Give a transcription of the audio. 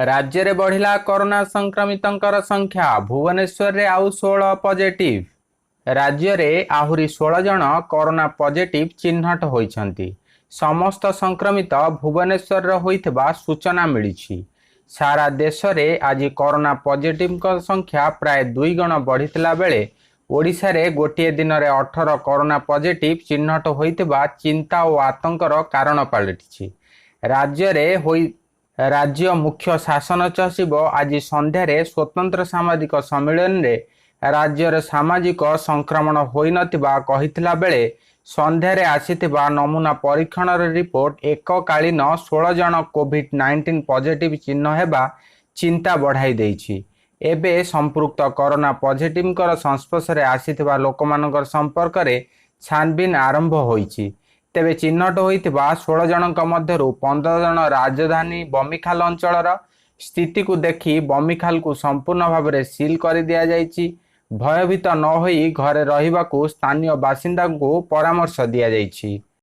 ରାଜ୍ୟରେ ବଢ଼ିଲା କରୋନା ସଂକ୍ରମିତଙ୍କର ସଂଖ୍ୟା। ଭୁବନେଶ୍ୱରରେ ଆଉ 16 ପଜିଟିଭ୍। ରାଜ୍ୟରେ ଆହୁରି 16 ଜଣ କରୋନା ପଜିଟିଭ୍ ଚିହ୍ନଟ ହୋଇଛନ୍ତି। ସମସ୍ତ ସଂକ୍ରମିତ ଭୁବନେଶ୍ୱରର ହୋଇଥିବା ସୂଚନା ମିଳିଛି। ସାରା ଦେଶରେ ଆଜି କରୋନା ପଜିଟିଭଙ୍କ ସଂଖ୍ୟା ପ୍ରାୟ ଦୁଇଗୁଣ ବଢ଼ିଥିଲା ବେଳେ ଓଡ଼ିଶାରେ ଗୋଟିଏ ଦିନରେ 18 କରୋନା ପଜିଟିଭ୍ ଚିହ୍ନଟ ହୋଇଥିବା ଚିନ୍ତା ଓ ଆତଙ୍କର କାରଣ ପାଲଟିଛି। ରାଜ୍ୟରେ ହୋଇ ରାଜ୍ୟ ମୁଖ୍ୟ ଶାସନ ସଚିବ ଆଜି ସନ୍ଧ୍ୟାରେ ସ୍ୱତନ୍ତ୍ର ସାମ୍ବାଦିକ ସମ୍ମିଳନୀରେ ରାଜ୍ୟରେ ସାମାଜିକ ସଂକ୍ରମଣ ହୋଇନଥିବା କହିଥିଲା ବେଳେ ସନ୍ଧ୍ୟାରେ ଆସିଥିବା ନମୁନା ପରୀକ୍ଷଣର ରିପୋର୍ଟ ଏକକାଳୀନ 16 ଜଣ କୋଭିଡ୍-19 ପଜିଟିଭ୍ ଚିହ୍ନ ହେବା ଚିନ୍ତା ବଢ଼ାଇ ଦେଇଛି। ଏବେ ସମ୍ପୃକ୍ତ କରୋନା ପଜିଟିଭଙ୍କର ସଂସ୍ପର୍ଶରେ ଆସିଥିବା ଲୋକମାନଙ୍କ ସମ୍ପର୍କରେ ଛାନଭିନ ଆରମ୍ଭ ହୋଇଛି। ତେବେ ଚିହ୍ନଟ ହୋଇଥିବା 16 ଜଣଙ୍କ ମଧ୍ୟରୁ 15 ଜଣ ରାଜଧାନୀ ବମିଖାଲ ଅଞ୍ଚଳର। ସ୍ଥିତିକୁ ଦେଖି ବମିଖାଲକୁ ସମ୍ପୂର୍ଣ୍ଣ ଭାବରେ ସିଲ୍ କରିଦିଆଯାଇଛି। ଭୟଭୀତ ନ ହୋଇ ଘରେ ରହିବାକୁ ସ୍ଥାନୀୟ ବାସିନ୍ଦାଙ୍କୁ ପରାମର୍ଶ ଦିଆଯାଇଛି।